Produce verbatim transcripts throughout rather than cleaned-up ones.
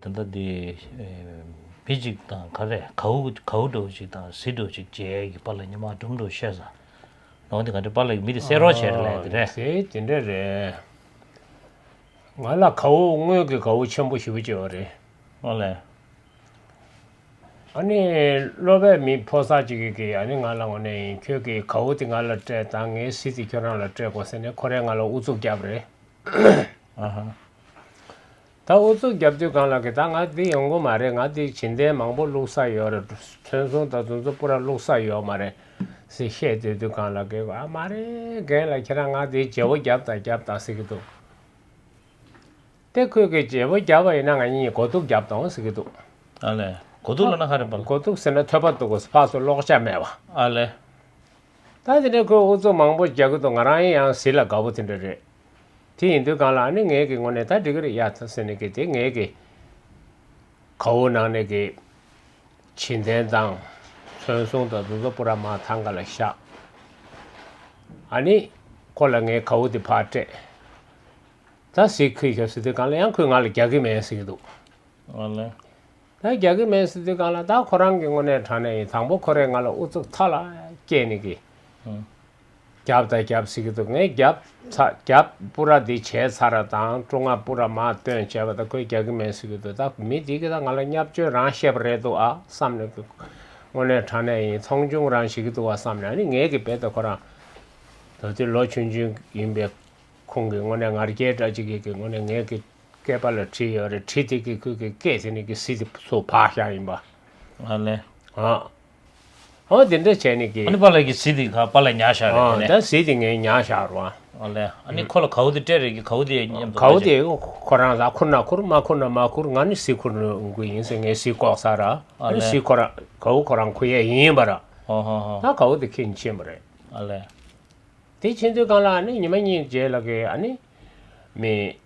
ད་ལྟ་འདི་ཨེ་བི་གཅིག་དང་ག་རེ་གའུ་གའུ་འདྲ་བོ་ཅིག་དང་གཟི་འདྲ་བོ་ཅིག་བྱས་ཀྱི་པཱ་ལགས་ཉི་མ་སྒྲུང་འདྲ་བོ་བཤད་ས། ནོར་འདི་ག་འདྲ་པཱ་ལགས་མི་དེ་གསན་རོགས་བྱས་རེད་ལས་དེ་རེད། ཟེ་དེ་འདྲ་རེད། ང་ལ་གའུ་དངུལ་གྱི་གའུ་ཆེན་པོ་ཞེ་པོ་ཅིག་ཡོད་རེད། ཨོ་ལས། ཨ་ནི་སློབ་པའི་མི་ཕོ་གསར་ཅིག་གིས་ཨ་ནི་ང་ལ་ངོ་ནས་ཡིན་ཁྱོད་ཀྱི་གའུ་དེ་ང་ལ་སྤྲད་དང་ངའི་གཟི་དེ་ཁྱོད་རང་ལ་སྤྲད་དགོས་ཟེར་ནས་ཁོ་རས་ང་ལ་ཨུ་ཚུགས་བརྒྱབ་རེད། ཨ་ཧ། ད་ཨུ་ཚུགས་རྒྱབ་དུས་སྒང་ལ་གི་ད་ང་འདི་ཡོང་གི་མ་རེད། ང་འདི་བྱིན་ལྡན་མང་པོ་བླུགས་ས་ཡོད་རེད། ཐོན་ཟོང་དང་དེ་ཚོ་པུ་ར་བླུགས་ས་ཡོད་མ་རེད་ཟེར་བཤད་སྡོད་དུས་སྒང་ལ་གི་ཨ་མ་རེད་རྒན་ལགས་ཁྱེད་རང་ང་འདི་བརྗེ་པོ་རྒྱབ་དང་རྒྱབ་དང་ཟེར་གི་འདུག་དེ་ཁོས་ཀྱི་བརྗེ་པོ་བརྒྱབ་པ་ཡིན་ན་ང་གཉིས་གོ་ཐུག་རྒྱབ་དང་ཟེར་གི་འདུག་ཨ་ལས། གོ་ཐུག་ལབ་ན་ག་རེ་པཱ་ལགས། གོ་ཐུག་ཟེར་ན་ཐོས་པ་འདུག་གོ་ཕར་ཚུར་ལོག་ཆ་མེད་པ། ཨ་ལས། ད་དེ་འདྲའི་ཁོས་ཨུ་ཚུགས་མང་པོ་རྒྱག་གི་འདུག་ང་རང་ཡང་གཟི་ལ་དགའ་པོ་དེ་འདྲ་རེད། དེ་ཡིན་དུས་སྒང་ལ་ཨ་ནི་ངས་ཀྱི་ངོ་ནས་ད་འགྲིག་གི་རེད་ཡ་ད་ཟེར་ནས་ཀྱི་དེ་ངས་ཀྱི་གའུ་ནང་ནས་ཀྱི་བྱིན་ལྡན་དང་ཐོན་ཟོང་དང་དེ་ཚོ་པུ་ར་མ་ཐང་ག་ལ་བཞག་ཨ་ནི་ཁོ་ལ་ངས་གའུ་དེ་ཕར་སྤྲད། ད་གཟིགས་ཁུལ་ཤོག་ཟེར་དུས་སྒང་ལ་ཡང་ཁོས་ང་ལ་རྒྱག་གི་མེད་ཟེར་གྱི་འདུག་ཨ་ལས། ད་རྒྱག་གི་མེད་ཟེར་དུས་སྒང་ལ་ད་ཁོ་རང་གི་ངོས་ནས་དྲང་གནས་ཡིན། དང་པོ་ཁོ་རས་ང་ལ་ཨུ་ཚུགས་མཐའ་ལ་སྐྱེལ་ནས་གི་ཨང་། རྒྱབ་དང་རྒྱབ་ཟེར་གྱི་འདུག་ངས་རྒྱབ་ཚ་རྒྱབ་པུ་ར་འདི་བྱས་ཚར་ར་དང་ཀྲུང་ང་པུ་ར་མ་བཏོན་བྱས་པ་ད་ཁོས་རྒྱག་གི་མེད་ཟེར་གྱི་འདུག་ད་མི་འདི་གི་ད་ང་ལ་བརྙས་བཅོས་རང་བཤད་པ་རེད་འདུག་ཨ་བསམ་ནས་གི་དངོས་གནས་དྲང་གནས་ཡིན་མཐོང་ཆུང་རང་བྱེད་ཀྱི་འདུག་བ་བསམ་ནས་ཨ་ནི་ངས་གི་རྦད་དེ་ཁོ་རང་ད་དེ་ལོ་ཆུང་ཆུང་ཡིན་པའི་ཁོང་གི་དངོས་གནས་ང་རྒྱལ་འདྲ་ཅིག་གི་གི་དངོས་གནས་ངས་གི་སྐེད་པ་ལ་བྲིས་ཡོད་རེད། བྲིས་དེ་གི་ཁོས་གི་སྐད་དེ་ནི་གི་གཟི་དེ་ཚོ་ཕར་བཞག་ཡིན་པ། ཨ་ལས། ཨ། ཨོ་དེ་འདྲ་བྱས་ནི་གི་ཨ་ནི་པཱ་ལགས་ཀྱི་གཟི་དེ་ག་པཱ་ལགས་ཉར་བཞག་རེད། ཨ་དེ་ནས་ད་གཟི་དེ་ངས་ཉར་བཞག་རོ། ཨ་ལས། ཨ་ནི་ཁོ་ལ་གའུ་དེ་སྤྲད་རེད་གི་གའུ་དེ་མཉམ་དུ་གའུ་དེ་ཁོ་རང་ལ་ཁུར་ན་ཁུར་མ་ཁུར་ན་མ་ཁུར། ང་ནི་གཟི་ཁུར་ནི་འོང་གི་ཡིན་ཟེར་ངས་གཟི་བཀོག་ཚར་ར། ཨ་ཨ་ནི་ལས། གཟི་ཁོ་རང་གའུ་ཁོ་རང་ཁུར་ཡས་ཡིན་པ་ར། ཧོ་ཧོ་ཧོ། ད་གའུ་དེ་ཁྱེར་ནས་ཕྱིན་པ་རེད། ཨ་ལས། དེ་ཕྱིན་དུས་སྒང་ལ་ཨ་ནི་ཉི་མ་གཉིས་རྗེས་ལ་གི་ཨ་ནི་མི་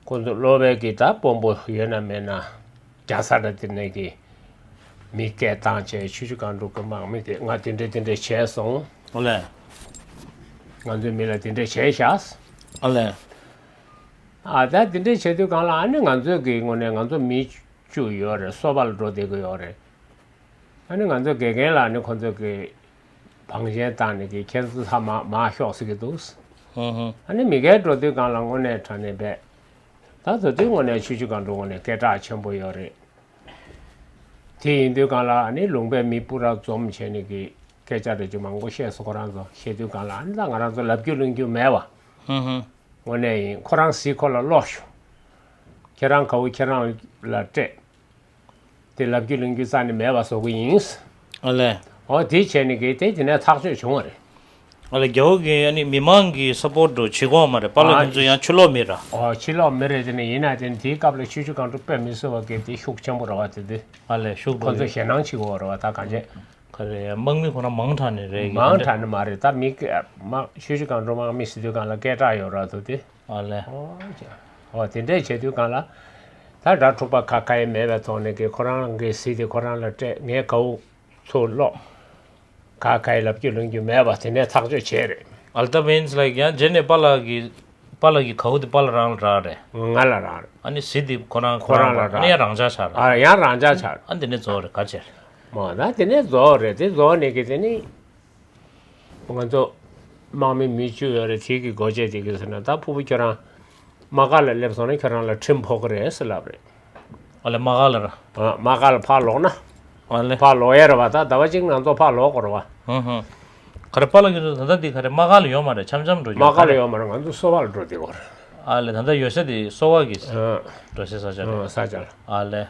ཁོ་ཚོ་སློབ་དཔོན་གྱི་ད་དཔོན་པོ་ཡོད་ན་མེད་ན་རྒྱ་ས་ར་དེ་ནས་གི་མི་སྐད་བཏང་བྱས་ཆུ་ཆུ་སྒང་དྲུག་གི་དམག་མི་དེ་ང་དེ་འདྲས་དེ་འདྲས་བྱས་སོང་། ཨོ་ལེ། ང་ཚོའི་མི་ལ་དེ་འདྲས་བྱས་ཤག་ཨོ་ལེ། ཨ་ད་དེ་འདྲས་བྱས་དུས་སྒང་ལ་ཨ་ནི་ང་ཚོའི་གི་ངོས་ནས་ང་ཚོ་མི་བཅུ་ཡོད་རེད། སོ་པ་ལ་འགྲོ་བསྡད་ཀྱི་ཡོད་རེད། ཨ་ནི་ང་ཚོ་དགེ་རྒན་ལགས་ནི་ཁོ་ཚོ་གི་བང་ཆེན་བཏང་ནས་གི་ཁྱེད་ཚོ་ཚང་མ་མར་ཤོག་ཟེར་གི་འདུག་ཧུང་ཧུང་། ཨ་ནི་མི་སྒེར་འགྲོ་དུས་སྒང་ལ་དངོས་གནས་དྲང་གནས་བས། ད་དེ་དུས་དངོས་གནས་ཆུ་ཆུ་སྒང་དྲུག་དངོས་གནས་སྐད་གྲགས་ཆེན་པོ་ཡོད་རེད། དེ་ཡིན་དུས་སྒང་ལ་ཨ་ནི་ལུང་པའི་མི་སྤུ་ར་འཛོམས་བྱས་ནས་གི་སྐད་ཆ་རེ་ཅིག་མང་པོ་བཤད་སོང་། ཁོ་རང་ཚོ་བཤད་དུས་སྒང་ལ་ཨ་ནི་ད་ང་རང་ཚོ་ལབ་རྒྱུ་གླེང་རྒྱུ་མེད་པ། ཧུང་ཧུང་། དངོས་གནས་ཡིན། ཁོ་རང་གཟིགས་ཁོ་ལ་ཀློག་ཤོག་ཁྱེད་རང་གའུ་ཁྱེད་རང་ལ་སྤྲད། དེ་ལབ་རྒྱུ་གླེང་རྒྱུ་རྩ་ནས་མེད་པ་བཟོ་གི་ཡིན། ཨ་ལས། འོ་དེ་བྱས་ནས་གི་དེ་དེ་ནས་ཐག་གཅོད་བྱུང་བ་རེད། ཨ་ལས། རྒྱ་བོད་ཀྱི་ཨ་ནི་མི་མང་གི་སཔོར་ཊི་འགྲོ་བྱེད་དགོས་མ་རེད། པཱ་ལགས་ཨ་ཁྱེད་ཚོ་ཡང་ཕྱི་ལོགས་མི་ར། ཨོ་ཕྱི་ལོགས་མི་རེད། དེ་ནས་ཡིན་ན་དེ་ནས་དེའི་སྐབས་ལ་ཆུ་ཆུ་སྒང་དྲུག་དཔེ་མི་སྲིད་པ་གི་དེ་ཤུགས་ཆེན་པོ་རེད་བ། དེ་དེ་ཨ་ལས། ཤུགས་ཁོ་ཚོ་པ་ཞེད་སྣང་བྱེད་དགོས་རེད་བ། ད་གང་བྱས། ག་རེ་དམག་མི་ཁོ་རང་མང་དྲགས་ནས་རེད་གི། མང་དྲགས་ནས་མ་རེད། ད་མི་དམག་ཆུ་ཆུ་སྒང་དྲུག་དམག་མི་ཟེར་དུས་སྒང་ལ་སྐད་གྲགས་ཡོད་ར་དུ་དེ། ཨ་ལས། ཨོ་ཅེ། ཨོ་དེ་འདྲས་བྱེད་དུས་སྒང་ལ། ད་དགྲ་འཁྲུག་པ་ག་ག་ཡེ་མེད་པའི་ཐོག་ནས་ཀྱི་ཁོ་རང་གི་གཟི་དེ་ཁོ་རང་ལ་སྤྲད། ངའི་གའུ་ཚུར་སློག་ག་ག་ཡེ་ལབ་རྒྱུ་གླེང་རྒྱུ་མེད་པ་དེ་ནས་ཐག་གཅོད་བྱས་རེད། ཨལ་ཏ་མིན་ལ་ཡང་རྗེས་ནས་པཱ་ལགས་ཀྱི་པཱ་ལགས་ཀྱི་གའུ་དེ་པཱ་ལགས་རང་ལ་རག་རེད། ང་ལ་རག་རེད། ཨ་ནི་གཟི་དེ་ཁོ་རང་ཁོ་རང་ལ་རག་ཨ་ནི་ཡང་རང་འཇགས་ཆགས་རེད། ཨ་ཡང་རང་འཇགས་ཆགས་རེད། ཨ་འདི་ནས་རྫོགས་རེད་ག་ཅེར། མོ་ད་དེ་ནས་རྫོགས་རེད། དེ་རྫོགས་ནས་ཀྱི་དེ་ནི། ང་ཚོ་དམག་མི་མི་བཅུ་ཡོད་རེད། དེ་གི་སྒོ་འབྱེད་དེ་གི་ཟེར་ན་ད་ཕུ་བོ་ཁྱོད་རང་དམག་སྒར་ལ་སླེབས་སོང་ན་ཁྱོད་རང་ལ་ཁྲིམས་ཕོག་གི་རེད་ཟེར་ལབ་རེད། ཨ་ལེ། དམག་སྒར་ལ་ར། ཨ་དམག་སྒར་ལ་ཕར་ལོག་ན། ཨ་ལེ། ཕར་ལོག་ཡས་རེད་བ། ད་ཟླ་བ་གཅིག་ང་ཚོ་ཕར་ལོག་དགོས་རེད་བ། ཧུང་ཧུང་། ག་རེ་པཱ་ལགས་ཁྱོད་ཚོ་ད་ལྟ་འདི་ག་རེ་དམག་སྒར་ལ་ཡོད་མ་རེད། འཆམ་འཆམ་འགྲོ་རྒྱུ་དམག་སྒར་ལ་ཡོད་མ་རེད། ང་ཚོ་གསོ་བ་ལ་འགྲོ་བསྡད་ཡོད་རེད། ཨ་ལེ། ད་ལྟ་ཡོད་ས་དེ་གསོ་བ་གི་ཨ་འགྲོ་སའི་ས་ཆ་རེད། ཨ་ས་ཆ་ལ། ཨ་ལེ།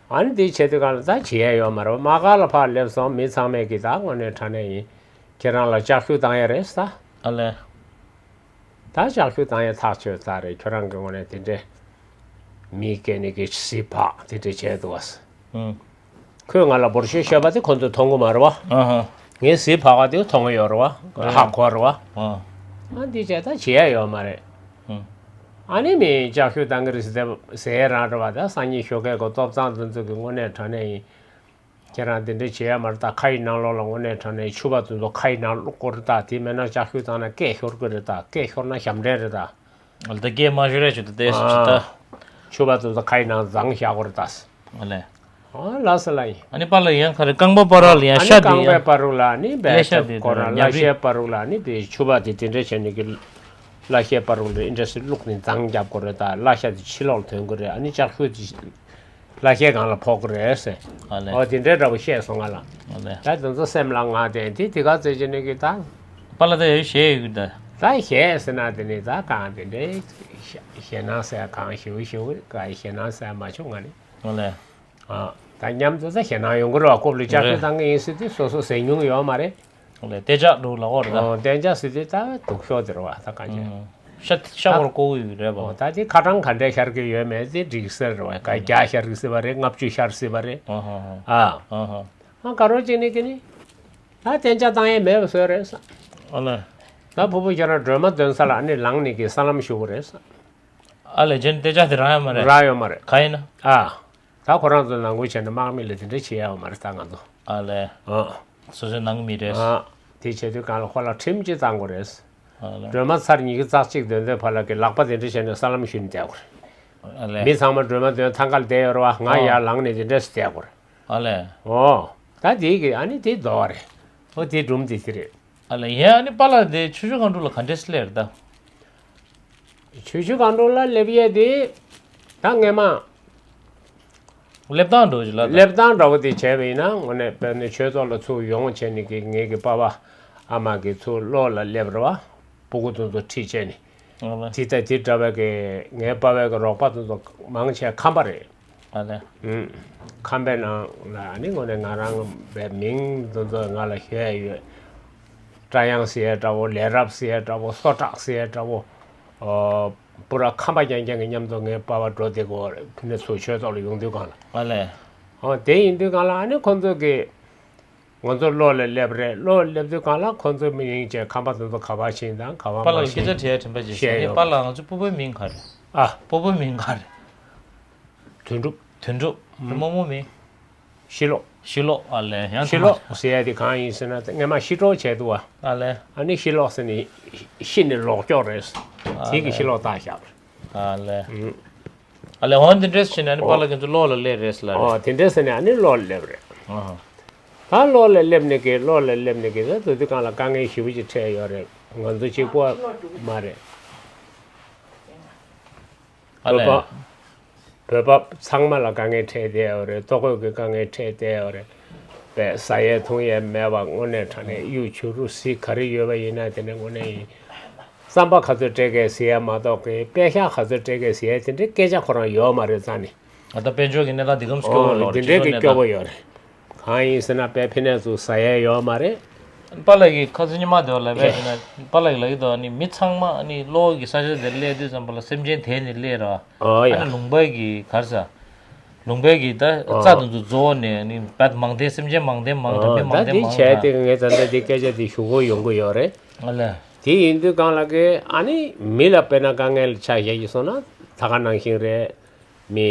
ཨ་ནི་འདི་བྱེད་དུས་སྒང་ལ་ད་བྱེད་ཡས་ཡོད་མ་རེད་བ། དམག་སྒར་ལ་ཕར་སླེབས་སོང་། མི་ཚང་མས་ཀྱི་ད་དངོས་གནས་དྲང་གནས་ཡིན། ཁྱེད་རང་ལ་ལྕགས་ཤུག་བཏང་ཡས་རེད་ས། ཨ་ལེ། ད་ལྕགས་ཤུག་བཏང་ཡས་ཐག་ཆོད་ས་རེད། ཁྱོད་རང་གི་དངོས་གནས་དེ་འདྲས་མི་སྐད་ནས་ཀྱི་གཟི་ཕག་དེ་འདྲས་བྱས་འདུག་བ། ཨུ། ཁོས་ང་ལ་འབོར་ཤོད་བཤད་པ་དེ་ཁོ་ཚོས་མཐོང་གི་མ་རེད་བ། ཨ་ཧ། ངས་གཟི་ཕག་པ་དེ་མཐོང་གི་ཡོད་རེད་བ། ཨ་ཧ་གོ་རེད་བ། ཨ། ཨ་འདི་བྱས་ད་བྱེད་ཡས་ཡོད་མ་རེད། ཨུ། ཨ་ནི་མི་ལྕགས་ཤུག་བཏང་གི་རེད་ཟེར་ཟེར་ཡས་རང་རེད་བ། ད་སང་ཉིན་ཞོགས་ཀས་གོ་སྟོབས་ཚང་དེ་ཚོ་གི་དངོས་གནས་དྲང་གནས་ཡིན། ཁྱེད་རང་དེ་འདྲ་བྱེད་ཡ་མ་རེད། ད་ཁ་ཡི་ནང་ལོགས་ལ་དངོས་གནས་དྲང་གནས་ཕྱུ་པ་དེ་ཚོ་ཁ་ཡི་ནང་བླུག་དགོས་རེད་ད། དེ་མེད་ན་ལྕགས་ཤུག་བཏང་ན་སྐད་ཤོར་གི་རེད་ད། སྐད་ཤོར་ན་ཞབས་འདྲེན་རེད་ད། ཨ་ལ་ད་སྐད་མ་ཤོར་ཡ་ཆེད་དུ་ཏོག་ཙམ་ཅིག་ད། ཕྱུ་པ་དེ་ཚོ་ཁའི་ནང་བརྫངས་བཞག་གོ་རེད་ད། ཨ་ལས། ཨ་ལ་ས་ལ་ཡིན། ཨ་ནི་པཱ་ལགས་ཡང་ག་རེ་རྐང་པ་བར་ལ་ཡང་ཨ་ནི་ཤ་དེ་རྐང་པའི་ཡང་བར་རུ་ལ་ནི་བལ་ལེ་ཤ་དེ་ཁོ་རང་ཉབ་ལ་རི་ཤའི་བར་རུ་ལ་ནི་དེ་ཕྱུ་པ་དེ་དེ་འདྲ་བྱས་ནས་གི་ལ་ཤའི་བར་རུ་ལ་ཨིན་འདྲ་སི་བླུགས་ནས་བརྫངས་རྒྱབ་གོ་རེད་ད། ལ་ཤ་དེ་ཕྱི་ལོགས་ལ་ཐོན་གོ་རེད། ཨ་ནི་ལྕགས་ཤོག་དེ་ལ་ཤའི་སྒང་ལ་ཕོག་གོ་རེད་ཟེར། ཨ་ལས། ཨོ་དེ་འདྲའི་འདྲ་པོ་བཤད་སོང་ང་ལ། ཨ་ལས། ད་དེ་ཚོ་སེམས་ལ་ང་དེ་དེ་དེ་ག་ཚོད་བྱས་ནས་གི་ད། པཱ་ལགས་ད་ཡོད་ཞེས་ཡོད་གི་ད། ད་ཞེས་ཟེར་ན་དེ་ནི་ད་གང་དེ་འདྲའི་ཞེ་ཞེད་སྣང་ཟེར་གང་ཞེ་པོ་ཞེ་པོ་གང་ཞེད་སྣང་ཟེར་མ་བྱུང་ང་ནི། ཨོ་ལེ། ཨ། ད་མཉམ་དུ་ད་ཞེད་སྣང་ཡོང་གི་རེད་བ། རྐུབ་ལ་ལྕགས་ཀྲུ་རེད། བཏང་གི་ཡིན་ཟེར་དུས་སོ་སོ་ཟེར་མྱོང་ཡོད་མ་རེད། ཨོ་ལེ་གཏན་འཇགས་འགྲོ་ལ་འོ་རེད་ད། ཨོ་གཏན་འཇགས་ཟེར་དུས་ད་སྡུག་ཤོས་དེ་རེད་བ་ད་གང་བྱས། ཤ་ཤ་བོར་ཀོ་བོ་ཡོད་རེད་བ། ཨོ་ད་དེ་ཁ་གྲངས་ག་འདྲས་ཤར་གི་ཡོད་མེད་དེ་འགྲིག་ཟེར་རེད་བ། ག་བརྒྱ་ཤར་གི་ཟེར་བ་རེད། ལྔ་བཅུ་ཤར་ཟེར་བ་རེད། ཨ་ཧ་ཧ། ཨ། ཨ་ཧ། ཨ་ག་རོ་ཅིག་ནི་གི་ནི། ད་གཏན་འཇགས་བཏང་ཡས་མེད་པ་བཟོས་རེད་ས། ཨ་ལེ། ད་ཕུ་བོ་ཁྱེད་རང་སྒྲོལ་མ་འདོན་ས་ལ་ཨ་ནི་ལངས་ནས་ཀྱི་ས་ལམ་ཞུ་གི་རེད་ས། ཨ་ལེ་ཇན་གཏན་འཇགས་དེ་རག་ཡོད་མ་རེད། རག་ཡོད་མ་རེད། ག་ཡིན་ན། ཨ། ད་ཁོ་རང་ཚོ་ནང་ཁུལ་བྱས་ན་དམག་མི་ལ་དེ་འདྲ་བྱེད་ཡ་ཡོད་མ་རེད་ད་ང་ཚོ། ཨ་ལེ། ཨ། སོ་སོའི་ནང་མི་རེད། ཨ། དེ་བྱེད་དུས་གང་ལ་ཁོ་ལ་ཁྲིམས་ཅིག་བཏང་དགོས་རེད། ཨ་ལེ། སྒྲོལ་མ་ཚར་ཉིས་ཀྱི་ཙག་གཅིག་འདོན་དུས་ཕར་ལ་གི་ལག་པ་དེ་འདྲ་བྱས་ནས་ས་ལམ་ཞུས་ནས་བསྡད་དགོས་རེད། ཨ་ལེ། མི་ཚང་མ་སྒྲོལ་མ་འདོན་ཐང་ག་ལ་བསྡད་ཡོད་རེད་བ། ང་ཨ། ཡར་ལངས་ནས་དེ་འདྲ་བསྡད་དགོས་རེད། ཨ་ལས། ཨོ། ད་དེ་གི་ཨ་ནི་དེ་རྡོ་བ་རེད། ཨོ་དེ་སྒྲུང་དེ་དེ་རེད། ཨ་ལས་ཡ་ཨ་ནི་པཱ་ལགས་དེ་ཆུ་བཞི་སྒང་དྲུག་ལ་ག་འདྲས་སླེབས་རེད་ད། ཆུ་བཞི་སྒང་དྲུག་ལ་སླེབས་ཡས་དེ་ད་སྔས་མ། སླེབས་སྟངས་འགྲོ་གི་ལ་ད། སླེབས་སྟངས་འདྲ་བོ་དེ་བྱས་པ་ཡིན་ན་དངོས་གནས་དཔེར་ན་ཆོས་ཚོགས་ལ་ཚུར་ཡོང་བྱས་ནས་གི་ངེད་ཀྱི་པ་ཕ་ཨ་མ་གི་ཚུར་གློ་ལ་སླེབས་རེད་བ། སྤུ་གུ་དེ་ཚོ་ཁྲིད་བྱས་ནས། ཨ་ལས། དེ་ལྟ་དེ་འདྲ་བའི་གི་ངའི་པ་ཕའི་གི་རོགས་པ་དེ་ཚོ་མང་ཆེ་ཁམས་པ་རེད། ཨ་ལས། ཨུམ། ཁམས་པའི་ནང་ལ་ཨ་ནི་དངོས་གནས་ང་རང་བའི་མིང་དེ་ཚོ་ང་ལ་ཤོད་ཡ་ཡོད། སྐྲ་ཡང་ཟེར་ཡ་འདྲ་བོ། ལས་རབ་ཟེར་ཡ་འདྲ་བོ། སོ་ཏྲག་ཟེར་ཡ་འདྲ་བོ། ཨོ། པུ་ར་ཁམས་པ་རྐྱང་རྐྱང་གི་མཉམ་དུ་ངའི་པ་ཕ་འགྲོ་བསྡད་ཀྱི་ཡོད་རེད། ཕ་ནས་ཚུར་ཆོས་ཚོགས་ལ་ཡོང་དུས་སྒང་ལ། ཨ་ལས། ཨོ་དེ་ཡིན་དུས་སྒང་ལ་ཨ་ནི་ཁོང་ཚོ་གི་ང་ཚོ་གློ་ལ་སླེབས་རེད། གློ་ལ་སླེབས་དུས་སྒང་ལ་ཁོང་ཚོའི་མི་ཡིན་ཅེས་ཁམས་པ་དེ་ཚོ་ག་པར་ཕྱིན་དང་ག་པར་པཱ་ལགས་མ་ལ་སྐད་ཆ་ཕྱིན་དྲི་ཡ་དྲན་པ་ཅིག་བཤད་ཞུ་ནས་ཡོད་པ་པཱ་ལགས་ང་ཚོ་སྤོ་བོའི་མིང་ག་རེད། ཨ། སྤོ་བོའི་མིང་ག་རེད། དོན་གྲུབ། དོན་གྲུབ། ཨུམ། རྨོ་མོ་མིང་། ཤི་ལོ། ཤི་ལོ་ཨ་ལས་ཡང་ཤི་ལོ་ཟེར་ཡ་དེ་གང་ཡིན་ཟེར་ན་སྔས་མ་ཤི་གྲོགས་བྱས་འདུག་བ། ཨ་ལས། ཨ་ནི་ཤི་ལོ་ཟེར་ནས་ཤི་ནས་ལོག་ཀྱོག་རེད། ཨ་དེ་གི་ལས། ཤི་ལོ་བཏགས་བཞག་རེད། ཨ་ལས། ཨུམ། ཨ་ལས་འོ་འདི་འདྲས་བྱས་ནས་ཨ་ནི་པཱ་ལགས་ཁྱེད་ཚོ་གློ་ལ་སླེབས་རེད་ཟེར་ལ་རེད། ཨོ་དེ་འདྲས་ཟེར་ནས་ཨ་ནི་གློ་ལ་སླེབས་རེད། ཨ། ད་གློ་ལ་སླེབས་ནས་ཀྱི་གློ་ལ་སླེབས་ནས་ཀྱི་ད་དུ་དུས་གང་ལ་དཀའ་ངལ་ཞེ་པོ་ཅིག་འཕྲད་ཡོད་རེད། ང་ཚོ་གཅིག་པོ་མ་རེད། ཨ་ལས། བོད་པ། བོད་པ་ཚང་མ་ལ་དཀའ་ངལ་འཕྲད་བསྡད་ཡོད་རེད། ལྟོ་གོས་ཀྱི་དཀའ་ངལ་འཕྲད་བསྡད་ཡོད་རེད། པས་ཟ་ཡས་འཐུང་ཡས་མེད་པ་དངོས་གནས་དྲང་གནས་གཡུ་བྱུ་རུ་གཟི་ག་རེ་ཡོད་པ་ཡིན་ན་དེ་ནས་དངོས་གནས་ཡིན། རྩམ་པ་ག་ཚོད་སྤྲད་གས་ཟེར་ཡས་མ་གཏོགས་ཀྱི་པད་ཤག་ག་ཚོད་སྤྲད་གས་ཟེར་ཡས་དེ་འདྲའི་སྐད་ཆ་ཁོ་རང་ཡོད་མ་རེད་རྩ་ནས། ད་ལྟ་དཔལ་འབྱོར་གྱི་གནས་སྟངས་འདི་གམ་སྐྱོ་བོ་ལོ་འདི་འདྲའི་གི་སྐྱོ་བོ་ཡོད་རེད། གང་ཡིན་ཟེར་ན་དཔེ་ཕན་ནས་ཚུར་ཟ་ཡས་ཡོད་མ་རེད། པཱ་ལགས་ཀྱིས་ཁ་སང་ཉི་མ་དེ་བ་ལ་བས་ཟེར་ན་པཱ་ལགས་ཀྱིས་ལབ་ཀྱི་འདུག་ཨ་ནི་མི་ཚང་མ་ཨ་ནི་གློ་བོ་གི་ས་ཆ་དེར་སླེབས་དུས་ཙམ་པ་ལ་སེམས་ཅན་དེད་ནས་སླེབས་ར། ཨོ་ཡ། ཨ་ནི་ལུང་པ་གི་གར་ས། ལུང་པའི་གི་ད་ཨོ། རྩྭ་དེ་ཚོ་རྫོགས་ནས་ཨ་ནི་བད་མང་ཐལ་སེམས་ཅན་མང་ཐལ་མང་ཐལ་ཨོ་མི་མང་ད་ཐལ་འདི་མང་བྱས་ཐལ། ཏེ་ངས་ད་ལྟ་འདི་སྐད་ཆ་འདི་ཞུ་དགོས་ཡོང་གི་ཡོད་རེད། ཨ་ལས། དེ་ཡིན་དུས་གང་ལ་གི་ཨ་ནི་མི་ལ་དཔེར་ན་དཀའ་ངལ་ཆགས་བཞག་གི་སོང་ན་ད་ག་ནང་བཞིན་རེད། མི།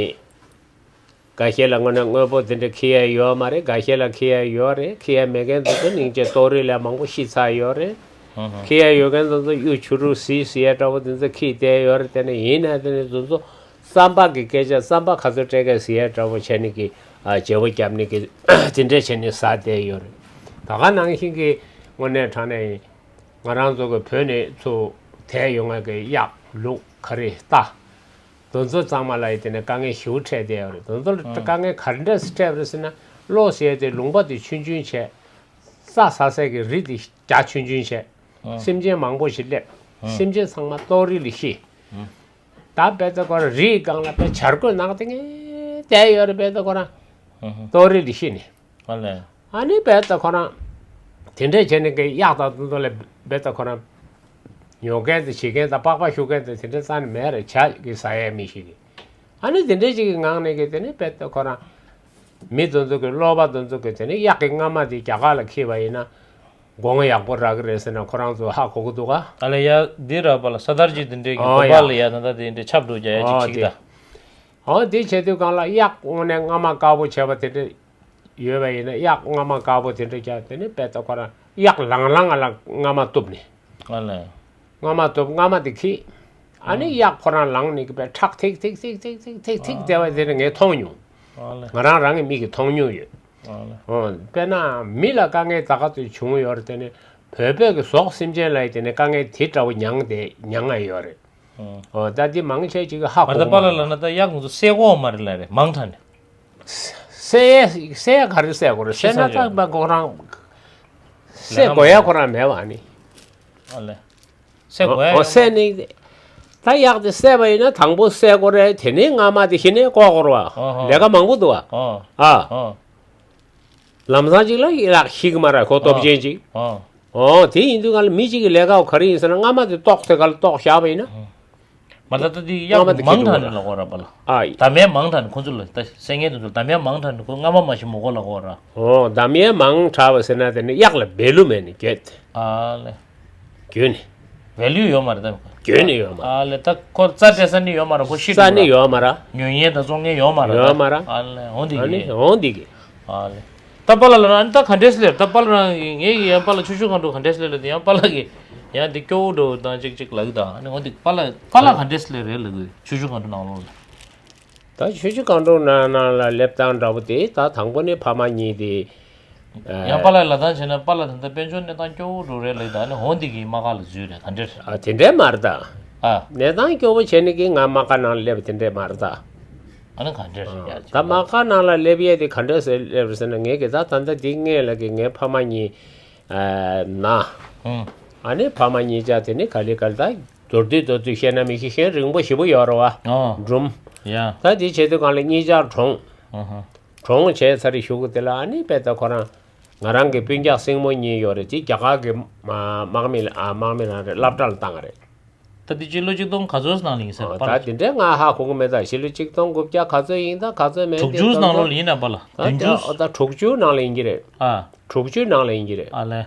འགའ་ཤས་ལ་དངོས་གནས་དངོས་པོ་དེ་འདྲ་འཁྱེར་ཡ་ཡོད་མ་རེད། འགའ་ཤས་ལ་འཁྱེར་ཡ་ཡོད་རེད། འཁྱེར་ཡ་མེད་མཁན་ཚོ་ཚོ་སྙིང་རྗེ་ལྟོ་རིགས་ལ་མང་པོ་ཤི་ཚར་ཡོད་རེད། ཧུམ་ཧུམ། འཁྱེར་ཡ་ཡོད་མཁན་ཚོ་ཚོ་གཡུ་བྱུ་རུ་གཟི་ཟེར་ཡ་འདྲ་བོ་དེ་ཚོ་འཁྱེར་བསྡད་ཡོད་རེད། དེ་ནས་ཡིན་ན་དེ་ནས་ཚོ་ཚོ་རྩམ་པ་གི་སྐད་ཆ་རྩམ་པ་ག་ཚོད་སྤྲད་གས་ཟེར་ཡ་འདྲ་བོ་བྱས་ནས་ཀྱི་ཨ་བརྗེ་པོ་བརྒྱབ་ནས་ཀྱི་དེ་འདྲ་བྱས་ནས་ཟ་བསྡད་ཡོད་རེད། ད་ག་ནང་བཞིན་གྱི་དངོས་གནས་དྲང་གནས་ཡིན། ང་རང་ཚོ་གི་བོད་ནས་ཚུར་དེད་ཡོང་བའི་གི་གཡག་ལུག་ག་རེ་རྟ། དེ་ཚོ་ཚང་མ་ལ་ཡི་དེ་ནས་དཀའ་ངལ་ཞེ་པོ་འཕྲད་བསྡད་ཡོད་རེད། དེ་ཚོ་ལ་ཨང་། དཀའ་ངལ་ག་འདྲས་སེ་འཕྲད་པ་རེད་ཟེར་ན། གློ་ཟེར་ཏེ་ལུང་པ་དེ་ཆུང་ཆུང་བྱས། རྩྭ་ཟ་སའི་གི་རི་དེ་རྒྱ་ཆུང་ཆུང་བྱས། ཨང་། སེམས་ཅན་མང་པོ་ཞིག་སླེབས། ཨང་། སེམས་ཅན་ཚང་མ་ལྟོ་རི་ལ་ཤི། ཨང་། ད་དཔེ་ད་ཁོ་རང་རིའི་སྒང་ལ་དཔེ་བྱ་རྒོད་ནག་དེ་ངས་བསྡད་ཡོད་རེད། དཔེ་ད་ཁོ་རང་ཨང་། ལྟོ་རི་ལ་ཤི་ནས། ཨ་ལས། ཨ་ནི་རྦད་དེ་ཁོ་རང་། དེ་འདྲས་བྱས་ནས་ཀྱི་གཡག་དང་དེ་ཚོ་ལ་རྦད་དེ་ཁོ་རང་། ཉོ་མཁན་དང་བྱེད་མཁན་དང་པགས་པ་བཤུ་མཁན་དང་དེ་འདྲས་རྩ་ནས་མེད་རེད། བྱ་གི་ཟ་ཡས་མི་ཞིག་གིས། ཨ་ནི་དེ་འདྲས་ཅིག་གི་ངང་ནས་ཀྱི་དེ་ནི་རྦད་དེ་ཁོ་རང་། མི་དེ་ཚོ་གི་གློ་བ་དེ་ཚོ་གི་དེ་ནི་གཡག་གི་རྔ་མ་དེ་རྒྱ་གར་ལ་འཁྱེར་བ་ཡིན་ན། སྒོ་ང་ཡག་པོ་རག་གི་རེད་ཟེར་ན་ཁོ་རང་ཚོ་ཧ་གོ་གི་འདུག་ག་ཨ་ལས་ཡ་འདི་ར་པ་ལ་ས་དར་ཅིག་དེ་འདྲས་ཀྱི་ཨོ་གོ་པ་ཡ། ལ་ཡ་ད་ད་དེ་འདྲས་ཆབ་འགྲོ་རྒྱ་ཡ་ཨོ་ཅིག་ཅིག་དེ། ད། ཨོ་དེ་བྱེད་དུས་སྒང་ལ་གཡག་དངོས་གནས་རྔ་མ་དཀར་པོ་བྱས་པ་དེ་འདྲས། ཡོད་པ་ཡིན་ན་གཡག་རྔ་མ་དཀར་པོ་དེ་འདྲ་རྒྱག་དེ་ནི་རྦད་དེ་ཁོ་རང་གཡག་ལང་ལང་ང་ལ་རྔ་མ་གཏུབ་ནས། ཨ་ལས། རྔ་མ་གཏུབ་རྔ་མ་དེ་ཁྱེར། ཨ་ནི་གཡག་ཁོ་རང་ལངས་ནས་གི་པའི་ཁྲག་ཐིག་ཐིག་ཐིག་ཐིག་ཐིག་ཐིག་ཐིག་བསྡད་པ་དེ་ནི་ངས་མཐོང་མྱོང་། ཨ་ལེ། ང་རང་རང་གི་མིག་གིས་མཐོང་མྱོང་ཡོད། ཨ་ལེ། ཨོ། དཔེར་ན་མི་ལ་དཀའ་ངལ་ད་ག་ཚོད་བྱུང་ཡོད་རེད། དེ་ནི་བོད་པའི་གི་ཟོག་སེམས་ཅན་ལ་ཡི་དེ་ནི་དཀའ་ངལ་དེ་འདྲ་བོ་མྱངས་ཏེ་མྱངས་ཡ་ཡོད་རེད། ཨོ། ད་འདི་མང་ཆེ་ཅིག་གི་ཧ་མ་གོ་གི་པཱ་ལགས་མ་ལབ་ན་ད་གཡག་ང་ཚོ་བསད་གོ་མ་རེད་ལབ་རེད། མང་དྲགས་ནས། བསད་ཡས་བསད་ཡས་ག་རེ་བསད་དགོས་རེད། བསད་ན་ཤི་ས་ད་ཡོད་མ་ཁོ་རང་། བསད་དགོས་ཡ་ཁོ་རང་མེད་པ་ནི། ཨ་ལེ། བསད་དགོས་ཡ་ཨོ་ཡོད་བསད་མ་ནི། ད་གཡག་དེ་བསད་པ་ཡིན་ན་དང་པོ་བསད་དགོས་རེད། དེ་ནས་རྔ་མ་དེ་གཞི་ནས་བཀོག་དགོས་རེད་བ། ཨོ་ཧོ། ལས་ཀ་མང་པོ་འདུག་བ། ཨོ། ཨ། ཨོ། ལམ་སང་ཅིག་ལ་གཡག་ཤི་གི་མ་རེད། ཁོ་སྟོབས་ཆེན་ཅིག་ཨོ། ཨོ་དེ་ཡིན་དུས་ག་ལ་མི་གཅིག་གི་ལས་ཀ་ག་རེ་ཡིན་ཟེར་ན་རྔ་མ་དེ་ཏོག་དེ་ག་ལ་ཏོག་བཞག་པ་ཡིན་ན། མ་ད་ལྟ་དེ་གཡག་རྔ་མ་དེ་མང་ཁྱེར་དྲགས་འགྲོ་ནས་ལབ་དགོས་ར་པཱ་ལགས། ཨ་ཡི། ད་མེད་མང་དྲགས་ནས་ཁོ་ཚོ་ལ་ད་བསད་མཁན་དེ་ཚོ་ལ་ད་མེད་མང་དྲགས་ནས་ཁོ་རྔ་མ་མ་ཤི་མོ་གོ་ལབ་དགོས་ར། ཨོ་ད་མེད་མང་དྲགས་པ་ཟེར་ན་དེ་ནི་གཡག་ལ་བེ་ལུ་མེད་ནི་གྱོད། ཨ་ལེ། གྱོད་ནི། བེ་ལུ་ཡོད་མ་རེད་ད། གྱོད་ནི་ཡོད་མ་རེད། ཨ་ལེ། ད་ཁོ་རྩྭ་སྤྲད་ས་ནི་ཡོད་མ་རེད། ཁོ་ཤི་རྩྭ་འགྲོ་ནི་ར། ཡོད་མ་རེད། ཉོ་མཁན་དང་བཙོང་མཁན་ཡོད་མ་རེད་ད། ཡོད་མ་རེད། ཨ་ལེ། འོང་དེ་ཨ་ནི་གི། འོང་དེ་གི། ཨ་ལེ། ད་པཱ་ལགས་ལ་ཨ་ནི་ད་ག་འདྲས་སླེབས། ད་པཱ་ལགས་རང་ངའི་ཡང་པཱ་ལགས་ཆུ་ཤུར་སྒང་དྲུག་ག་འདྲས་སླེབས་ལབ་དེ་ཡང་པཱ་ལགས་ཀྱིས་ཡང་འདི་སྐྱོ་བོ་འགྲོ་དང་ཅིག་ཅིག་ལབ་ཀྱི་ད། ཨ་ནི་འོ་འདི་པཱ་ལགས་པཱ་ལགས་ག་འདྲས་སླེབས་རེད་ལབ་ཀྱི་ཆུ་ཤུར་སྒང་དྲུག་ནང་ལོགས་ལ། ད་ཆུ་ཤུར་སྒང་དྲུག་ནང་ནང་ལ་སླེབས་སྟངས་འདྲ་པོ་དེ་ད་དང་པོ་ནི་ཕ་མ་གཉིས་དེ། ཡང་པཱ་ལགས་ལབ་སྟངས་བྱས་ན་པཱ་ལགས་ད་ལྟ་དཔལ་འབྱོར་གནས་སྟངས་སྐྱོ་བོ་འགྲོ་རེད་ལབ་ཀྱི་ད། ཨ་ནི་འོ་འདི་གིས་དམག་སྒར་ལ་འཛུལ་རེད། ག་འདྲས་རེད། ཨ་དེ་འདྲས་མ་རེད་ད། ཨ། གནས་སྟངས་སྐྱོ་བོ་བྱས་ནས་ཀྱི་ང་དམག་སྒར་ནང་ལ་སླེབས་པ་དེ་འདྲས་མ་རེད་ད། ཨ་ནི་ག་འདྲས་རེད་ཡ། ད་དམག་སྒར་ནང་ལ་སླེབས་ཡས་དེ་ག་འདྲས་སེ་སླེབས་རེད་ཟེར་ན། ངས་ཀྱི་ད་ད་ལྟ་འདི་སྔས་ལ་ཀྱི་ངའི་ཕ་མ་གཉིས་ན། ཨ་ནི་ཕ་མ་གཉིས་ཆ་དེ་ནི་ག་ལེ་ག་ལེ་ད་མདོར་བསྡུས་མདོར་བསྡུས་བཤད་ན་མི་ཤེས་མཁན་རིང་པོ་ཞེ་པོ་ཡོད་རེད་བ། ཨོ། འབྲུམ། ཡ། ད་དེ་བྱེད་དུས་སྒང་ལ་གཉིས་ཆ་གྲོངས། ཨ་ཧ། གྲོངས་བྱས་ཚར་གཞུག་གུ་དེ་ལ་ཨ་ནི་དཔེ་ད་ཁོ་རང་ང་རང་གི་སྤུན་ཀྱག་སྲིང་མོ་གཉིས་ཡོད་རེད། དེ་རྒྱ་གར་གྱི་དམག་མི་ལ། ཨ། དམག་མི་རང་རེད། སློབ་གྲྭ་ལ་བཏང་རེད། ད་འདི་ཕྱི་ལོ་ཆིག་སྟོང་ག་ཚོད་ནང་ལ་ཡིན་ཟེར་པ་ད་ལ། དེ་འདྲའི་ང་ཧ་གོ་གི་མེད། ད་ཕྱི་ལོ་ཆིག་སྟོང་དགུ་བརྒྱ་ག་ཚོད་ཡིན་ད་ག་ཚོད་མེད་དྲུག་ཅུ་ནང་ལོགས་ལ་ཡིན་ན་པ་ལ། ད་བདུན་ཅུ། ད་དྲུག་ཅུ་ནང་ལ་ཡིན་གྱི་རེད། ཨ། དྲུག་ཅུ་ནང་ལ་ཡིན་གྱི་རེད། ཨ་ལེ།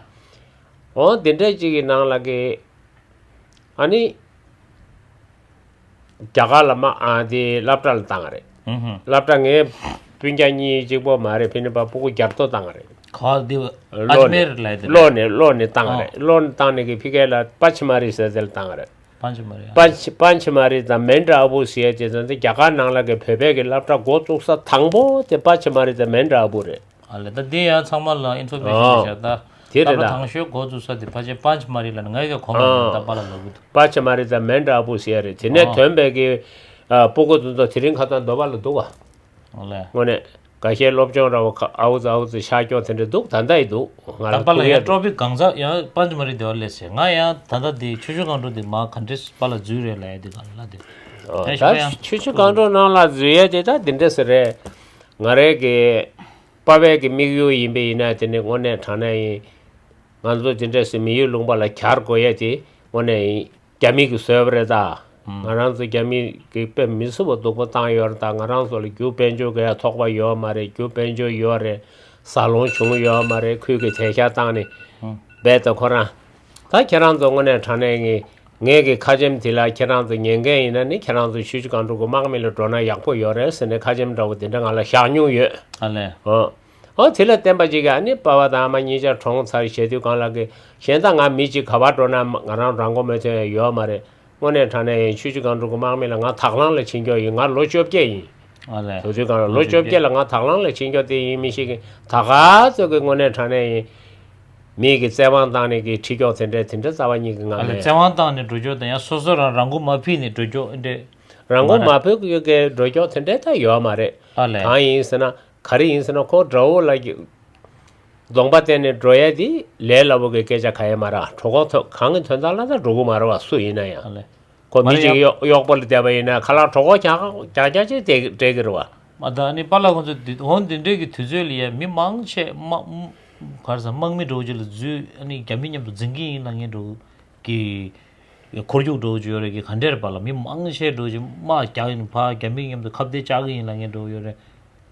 འོ་དེ་འདྲ་ཅིག་གི་ནང་ལ་གི། ཨ་ནི། རྒྱ་གར་ལ་མ། ཨ། དེ་སློབ་གྲྭ་ལ་བཏང་རེད། ཧུམ་ཧུམ། སློབ་གྲྭ་ངའི་སྤུན་ཀྱག་གཉིས་གཅིག་པོ་མ་རེད། ཕི་ནི་པ་སྤུ་གུ་བརྒྱ་སྟོང་བཏང་རེད། ག་བ་དེ་ཨ་ཇ་མེར་ལ་དེ་ལོ་ནས་ལོ་ནས་བཏང་རེད། ཨོ། ལོ་ནས་བཏང་ནས་ཀྱི་ཕི་གེ་ལ་པ་ཆི་མ་རི་ཟེར་དེ་ལ་བཏང་རེད། པ་ཆི་མ་རི། པ་ཆི། པ་ཆི་མ་རི་དང་མན་ཌ་ཨ་བུ་ཟེར་ཡ་དེ་ཚོ་འདི་རྒྱ་གར་ནང་ལ་གི་བོད་པའི་གི་སློབ་གྲྭ་འགོ་བཙུགས་ས་དང་པོ་དེ་པ་ཆི་མ་རི་དང་མན་ཌ་ཨ་བུ་རེད། ཨ་ལེ། ད་འདི་ཡང་ཚང་མ་ལ་ཨིན་ཕོར་མེ་ཤན་ཨོ། བྱས། ད་དེ་རེད་ད། སློབ་གྲྭ་དང་ཤོས་འགོ་བཙུགས་ས་དེ་ཕལ་ཆེར་པ་ཆི་མ་རི་ལ་ནི་ང་གི་གོ་མ་ཨོ། ད་པ་ལ་ལབ་གི་འདུག་པ་ཆི་མ་རི་དང་མན་ཌ་ཨ་བུ་ཟེར་ཡ་རེད། དེ་ནས་ཨོ། ཐོན་པའི་གི་ཨ། སྤུ་གུ་དེ་ཚོ་དེ་རིང་ཁ་སང་འདོད་པ་ལ་འདུག་བ། ཨོ་ལེ། དངོས་གནས་འགའ་ཤས་སློབ་སྦྱོང་འདྲ་བོ་ཁ་ཨའུ་ཙི་ཨའུ་ཙི་ཤར་ཀྱོག་དེ་འདྲ་འདུག་ད་ལྟ་ཡི་འདུག་ང་ད་ལ་པ་ལ་ཐུག་ཡ་ཡང་འདུག་ཀྲོ་པིག་གང་ཟག་ཡང་པ་ཆི་མ་རི་དེ་བ་ལས་ཟེར། ང་ཡང་ད་ལྟ་དེ་ཆུ་ཤུར་སྒང་དྲུག་དེ་མ་ག་འདྲས་པ་ལ་འཛུལ་རེད་ལབ་ཡ་དེ་ག་ལ་དེ། ཨོ། ད་ཤོད་ཡ། ཆུ་ཤུར་སྒང་དྲུག་ནང་ལ་འཛུལ་ཡ་དེ་ད་དེ་འདྲས་ཟེར་རེད། ང་རའི་གི་པ་ཕའི་གི་དམིགས་ཡུལ་ཡིན་པ་ཡིན་ན་དེ་ནི་དངོས་གནས་དྲང་གནས་ཡིན། ང་ཚོ་དེ་འདྲས་སེ་མི་ཡུལ་ལུང་པ་ལ་གྱར་དགོས་ཡ་དེ་དངོས་གནས་ཡིན། རྒྱ་མི་གིས་བཟོས་པ་རེད་ད། ང་རང་ཚོ་རྒྱ་མི་གིས་དཔེ་མི་སྲིད་པ་སྡུག་པོ་བཏང་ཡོད་རེད་ད། ང་རང་ཚོ་ལ་རྒྱུ་དཔལ་འབྱོར་གི་ཡ་ཐོགས་པ་ཡོད་མ་རེད། རྒྱུ་དཔལ་འབྱོར་ཡོད་རེད། ཟ་ལོང་བྱུང་ཡོད་མ་རེད། ཁུལ་གྱི་དེད་ཤག་བཏང་ནས་རྦད་དེ་ཁོ་རང་། ད་ཁྱེད་རང་ཚོ་དངོས་གནས་དྲང་གནས་ངས་ངས་ཀྱི་ཁ་ཆེམས་དེ་ལ་ཁྱེད་རང་ཚོ་ཉན་མཁན་ཡིན་ན་ནི་ཁྱེད་རང་ཚོ་ཆུ་ཤུར་སྒང་དྲུག་གི་དམག་མི་ལ་འགྲོ་ན་ཡག་པོ་ཡོད་རེད་ཟེར་ནས་ཁ་ཆེམས་འདྲ་བོ་དེ་འདྲ་ང་ལ་བཞག་མྱོང་ཡོད། ཨ་ལས། ཨོ། ཨོ་དེ་ལ་བརྟེན་པ་ཅིག་གིས་ཨ་ནི་པ་ཕ་དང་ཨ་མ་གཉིས་ཆ་གྲོངས་ཚར་བྱས་དུས་སྒང་ལ་གི་གཞན་དག་ང་མི་གཅིག་ག་པར་འགྲོ་ན་ང་རང་རང་མགོ་མི་ཐོན་ཡ་ཡོད་མ་རེད། དངོས་གནས་དྲང་གནས་ཡིན། ཆུ་ཤུར་སྒང་དྲུག་གི་དམག་མི་ལ་ང་དྭགས་ལང་ལ་ཕྱིན་ཀྱོག་ཡིན། ང་ལོ་བཅོ་བརྒྱད་ཡིན། ཨ་ལས། དེ་དུས་སྒང་ལ་ལོ་བཅོ་བརྒྱད་ལ་ང་དྭགས་ལང་ལ་ཕྱིན་ཀྱོག་དེ་ཡིན་མི་ཤེས་གི། ད་ག་ཚོད་ཀྱི་དངོས་གནས་དྲང་གནས་ཡིན། མི་གི་བཙན་དབང་བཏང་ནས་ཀྱི་ཁྲིད་ཀྱོག་དེ་འདྲས་དེ་འདྲས་རྩ་བ་ཉིད་ཀྱི་ང་ཨ་ལས། མེད། བཙན་དབང་བཏང་ནས་འགྲོ་ཀྱོག་དང་ཡང་སོ་སོ་རང་རང་མགོ་མ་ཕུད་ནས་འགྲོ་ཀྱོག་འདྲས། རང་མགོ་མ་རེད། མ་ཕུད་ཀྱོག་གི་འགྲོ་ཀྱོག་དེ་འདྲས་ད་ཡོད་མ་རེད། ཨ་ལས། གང་ཡིན་ཟེར་ན། ག་རེ་ཡིན་ཟེར་ན་ཁོ་དགྲ་བོ་ལ་གདོང་པ་བསྟན་ནས་འགྲོ་ཡ་དེ་ལས་སླ་པོ་གི་སྐད་ཆ་ག་ཡེ་མ་རེད། གྲོད་ཁོག་ཐོག་གང་གི་དོན་དག་ལ་ད་འགྲོ་གི་མ་རེད་བ། སུ་ཡིན་ན་ཡང་། ཨ་ལས། ཁོ་མ་མི་རེད་གཅིག་ཡ། གཡོག་གཡོག་པོ་ལ་བསྡད་པ་ཡིན་ན་ཁ་ལག་གྲོད་ཁོག་རྒྱག་རྒྱག་རྒྱག་ཅིག་སྤྲད་སྤྲད་གི་རེད་བ། མ་ད་ནི་པཱ་ལགས་ཁོང་ཚོ་འདི་འོང་འདི་འདྲས་ཀྱི་དུས་ཚོད་ལ་ཡ་མི་མང་ཆེ་དམག་ག་རེ་ཟ་དམག་མི་འདྲ་བོ་ཅིག་ལ་འཛུལ། ཨ་ནི་རྒྱ་མི་མཉམ་དུ་འཛིང་གི་ཡིན་ལབ་མཁན་འདྲ་བོ་གི་འཁོར་རྒྱུག་འདྲ་བོ་ཅིག་ཡོད་རེད་གི། ག་འདྲས་རེད་པཱ་ལགས། མི་མང་ཆེ་འདྲ་བོ་ཅིག་དམག་རྒྱག་ཡིན་ཕར་རྒྱ་མི་མཉམ་དུ་ཁ་གཏད་བཅག་གི་ཡིན་ལབ་མཁན་འདྲ་བོ་ཡོད་རེད།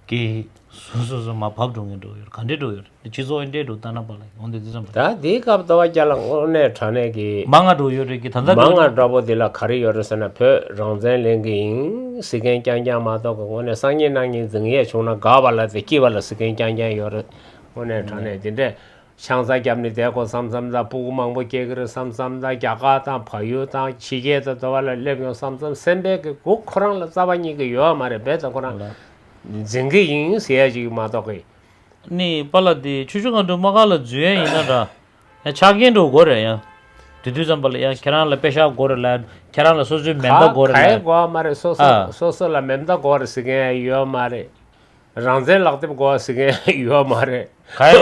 གི། སོ་སོ་སོ་མར་བབས་འགྲོ་མཁན་འདྲ་བོ་ཡོད་རེད། ག་འདྲས་འདྲ་བོ་ཡོད་རེད། སྤྱི་ཚོགས་འདྲས་འདྲ་བོ་ལྟ་ན་པཱ་ལགས་འོང་དེ་དེ་ཙམ་རེད། ད་དེའི་སྐབས་ལྟ་བ་རྒྱ་ལ་དངོས་གནས་དྲང་གནས་ཀྱི་མང་ང་འདྲ་བོ་ཡོད་རེད་གི། ད་ལྟ་མང་ང་འདྲ་བོ་དེ་ལ་ག་རེ་ཡོད་རེད་ཟེར་ན། བོད་རང་བཙན་ལེན་གི་ཡིན་ཟེར་མཁན་རྐྱང་རྐྱང་མ་གཏོགས་གི་དངོས་གནས་སང་ཉིན་གནངས་ཉིན་འཛིང་ཡས་བྱུང་ན་དགག་པ་ལ་དེ་སྐྱིད་པ་ལ་ཟེར་མཁན་རྐྱང་རྐྱང་ཡོད་རེད། དངོས་གནས་དྲང་གནས་དེ་འདྲས། ཆང་ས་བརྒྱབ་ནས་བསྡད་དགོས་བསམ་བསམ་དང་། སྤུ་གུ་མང་པོ་སྐྱེ་གི་རེད་བསམ་བསམ་དང་། རྒྱ་གར་དང་བལ་ཡུལ་དང་ཕྱི་རྒྱལ་དང་དེ་བ་ལ་སླེབས་ཡོང་བསམ་བསམ། སེམས་པའི་གི་སྒུག་ཁོ་རང་ལ་རྩ་བ་ཉིད་ཀྱི་ཡོད་མ་རེད། རྦད་དེ་ཁོ་རང་ལ་འཛིན་གི་ཡིན་ཟེར་ཡ་ཅིག་མ་གཏོགས་གི། ནི་པཱ་ལགས་དེ་ཆུ་ཆུ་གང་འགྲོ་མ་ག་ལ་འཛུལ་ཡ་ཡིན་ན་འདྲ། ཡང་ཆ་རྐྱེན་འགྲོ་དགོས་རེད། ཡང་དེ་དུས་ཙམ་པ་ལ་ཡང་ཁྱེད་རང་ལ་པེ་ཤག་དགོས་རེད་ལ། ཁྱེད་རང་ལ་སོ་སོའི་མེ་མདའ་ག་དགོས་རེད་ལ། གའི་དགོས་མ་རེད། སོ་སོ་ཨ། སོ་སོ་ལ་མེ་མདའ་དགོས་རེད་ཟེར་མཁན་ཡོད་མ་རེད། རང་བཙན་ལག་དེབ་དགོས་ཟེར་མཁན་ཡོད་མ་རེད། གའི།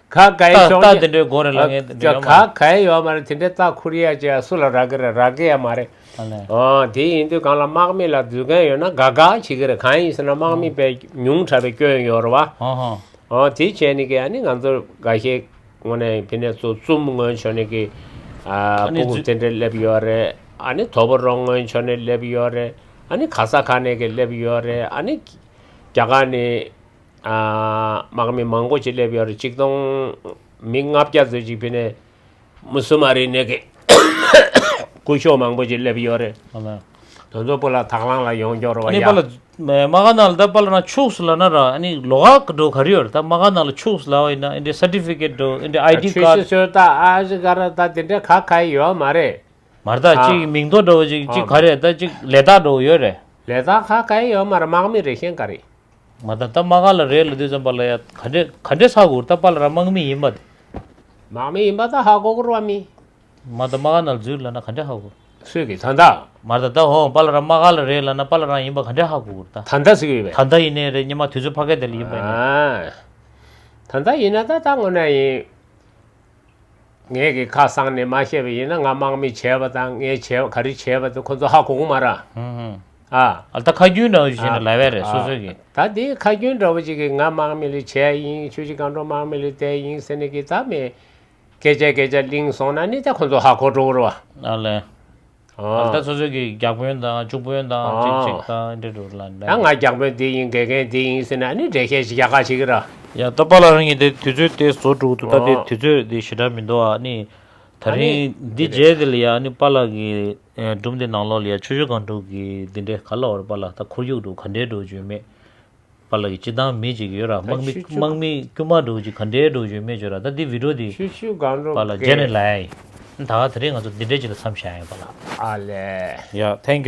ག་གའི་རྟ་ཤོག་རྟ་དེ་འདྲའི་དགོས་རེད་ལ་ངས་དེ་འདྲ་ཡོད་མ་རེད། ག་གའི་ཡོད་མ་རེད། དེ་འདྲའི་རྟ་ཁུར་ཡ་ཅེ་སུ་ལ་རག་གི་རེད། རག་གི་ཡ་མ་རེད། ཨ་ལས། ཨོ་དེ་ཡིན་དུས་གང་ལ་དམག་མི་ལ་འཛུལ་མཁན་ཡོད་ན་དགའ་དགའ་བྱེད་ཀྱི་རེད། གང་ཡིན་ཟེར་ན་དམག་མི་དཔེ་ཉུང་དྲགས་པའི་སྐྱོན་ཡོད་རེད་བ། ཨོ་ཧོ། ཨོ་དེ་བྱས་ནས་ཀྱི་ཨ་ནི་ང་ཚོ་འགའ་ཤས་དངོས་གནས་ཕི་ནས་ཚོ་བཙུམ་ངོས་བྱོན་ནས་ཀྱི་ཨ་ཨ་ནི་སྤུ་གུ་འཛུལ་དེ་འདྲ་སླེབས་ཡོད་རེད། ཨ་ནི་དོ་པོ་རོང་ངོས་བྱོན་ནས་སླེབས་ཡོད་རེད། ཨ་ནི་ག་ས་ག་ནས་ཀྱི་སླེབས་ཡོད་རེད། ཨ་ནི་རྒྱ་གར་ནས་ཨ་དམག་མི་མང་པོ་ཅིག་སླེབས་ཡོད་རེད། ཆིག་སྟོང་མི་ལྔ་བརྒྱ་ཙམ་ཅིག་ཕི་ནས་མུ་སུ་མ་རི་ནས་ཀྱི་སྐུ་ཞབས་མང་པོ་ཅིག་སླེབས་ཡོད་རེད། ཨ་ལ། དོན་ཚོ་པོ་ལ་དྭགས་ལང་ལ་ཡོང་འགྱོ་ར་བ་ཨ་ནི་ཡ། པཱ་ལགས་མ་ག་ནང་ལ་ད་པཱ་ལགས་རང་ཕྱུགས་སུ་ལ་ན་ར། ཨ་ནི་ལོགས་ཀ་འགྲོ་ག་རེ་ཡོད་རེད། ད་མ་ག་ནང་ལ་ཕྱུགས་སུ་ལ་བ་ཡིན་ན་ཨ་འདྲའི་སར་ཊི་ཕི་ཀེཊ་འགྲོ། ཨ་འདྲའི་ཨའི་ཌི་ཆུ་ཁཱཌ་ཤུ་ཤུ་ད་ཨ་ཞི་ག་ར་ད་དེ་འདྲ་ག་ག་ཡོད་མ་རེད། མར་ད་ཨ་གཅིག་མིང་ཐོ་འགྲོ་བ་ཅིག་ཨ་གཅིག་ག་རེ་ད་གཅིག་ལས་རྟགས་འགྲོ་ཡོད་རེད། ལས་རྟགས་ག་ག་ཡོད་མ་རེད། དམག་མི་རེད། གཞན་ག་རེད། མ་ད་ད་མ་ག་ལ་རེད་ལ་དུས་ཙམ་པ་ལ་ཡ་ག་འདྲས་ག་འདྲས་ཧ་གོ་ད་པཱ་ལགས་རང་དམག་མི་ཡིན་པ་དེ། དམག་མི་ཡིན་པ་ད་ཧ་གོ་གི་ར་བ་མི། མ་ད་མ་ག་ནང་ལ་འཛུལ་ལ་ན་ག་འདྲས་ཧ་གོ། སུས་ཀྱིས་ད་ད། མ་ད་ད་ཧོ་པཱ་ལགས་རང་མ་ག་ལ་རེད་ལ་ན་པཱ་ལགས་རང་ཡིན་པ་ག་འདྲས་ཧ་གོ་གི་རེད་ད། ད་ད་ཟེར་གི་ཡོད་པས། ད་ད་ཡིན་ནའི་རེད། སྔོན་མ་དུས་ཚོད་ཕ་གི་དེ་ལ་ཡིན་པ་ཡིན་ན། ཨ། ད་ད་ཡིན་ན་ད་ད་དངོས་གནས་ཡིན། ངས་ཀྱི་ཁ་གསང་ནས་མ་བཤད་པ་ཡིན་ན་ང་དམག་མི་བྱས་པ་དང་ངས་བྱས་པ་ག་རེ་བྱས་པ་དེ་ཁོ་ཚོ་ཧ་གོ་གི་མ་རེད། ཧུམ་ཧུམ། ཨ། ཨ་ད་ཁ་རྒྱུན་འདྲ་བོ་ཞིག་བྱས་ན་ལབ་ཡ་རེད་སོ་སོ་གི། ད་དེ་ཁ་རྒྱུན་འདྲ་བོ་ཞིག་གིས་ང་དམག་མི་ལ་བྱས་ཡིན། ཆུ་བཞི་སྒང་དྲུག་དམག་མི་ལ་བལྟས་ཡིན་ཟེར་ནས་ཀྱི་ད་མེད། སྐད་ཆ་སྐད་ཆ་གླེང་སོང་ན་ནི་ད་ཁོ་ཚོ་ཧ་གོ་འགྲོ་གི་རེད་བ། ཨ་ལས། ཨ་ད་སོ་སོ་གི་རྒྱག་དཔོན་དང་སྐྱུག་དཔོན་དང་གཅིག་གཅིག་དང་འདྲ་འགྲོ་ལ་ད་ང་རྒྱག་དཔོན་འདི་ཡིན། དགེ་རྒན་འདི་ཡིན་ཟེར་ན་ཨ་ནི་འགྲེལ་བཤད་ཞིག་རྒྱག་ག་བྱེད་ཀྱི་ར། ཡ་ད་པཱ་ལགས་རང་གིས་དེ་དུས་ཚོད་དེ་བཟོ་འགྲོ་འདུག་ད་དེ་ཨོ། དུས་ཚོད་དེ་ཞེ་དྲག་མི་འདུག་ཨ་ནི་ད་ཨ་ནི་རིང་འདི་དེ་རེད། རྗེས་དེ་ལ་ཡ་ཨ་ནི་པཱ་ལགས་ཀྱི་སྒྲུང་དེ་ནང་ལོགས་ལ་ཡ་ཆུ་ཆུ་སྒང་དྲུག་གི་འདི་འདྲའི་ག་ལ་བར་པཱ་ལགས་ད་ཁོར་ཡུག་འགྲོ་ག་འདྲའི་འགྲོ་བྱུང་མེད། པཱ་ལགས་ཀྱི་སྤྱི་བཏང་མི་གཅིག་ཡོད་ར། དམག་མི་ཆུ་ཆུ་དམག་མི་དཀྱུས་མ་འགྲོ་གཅིག་ག་འདྲའི་འགྲོ་བྱུང་མེད་བྱོས་ར། ད་འདི་བི་ཌི་ཡོ་འདི་ཆུ་ཆུ་སྒང་དྲུག་པཱ་ལགས་རྗེས་ནས་ལ་ཡ་ཡིན། ད་ག་དེ་རིང་ང་ཚོ་འདི་འདྲའི་ཅིག་ལ་མཚམས་བཞག་ཡིན་པཱ་ལགས། ཨ་ལས། ཡ་thank you།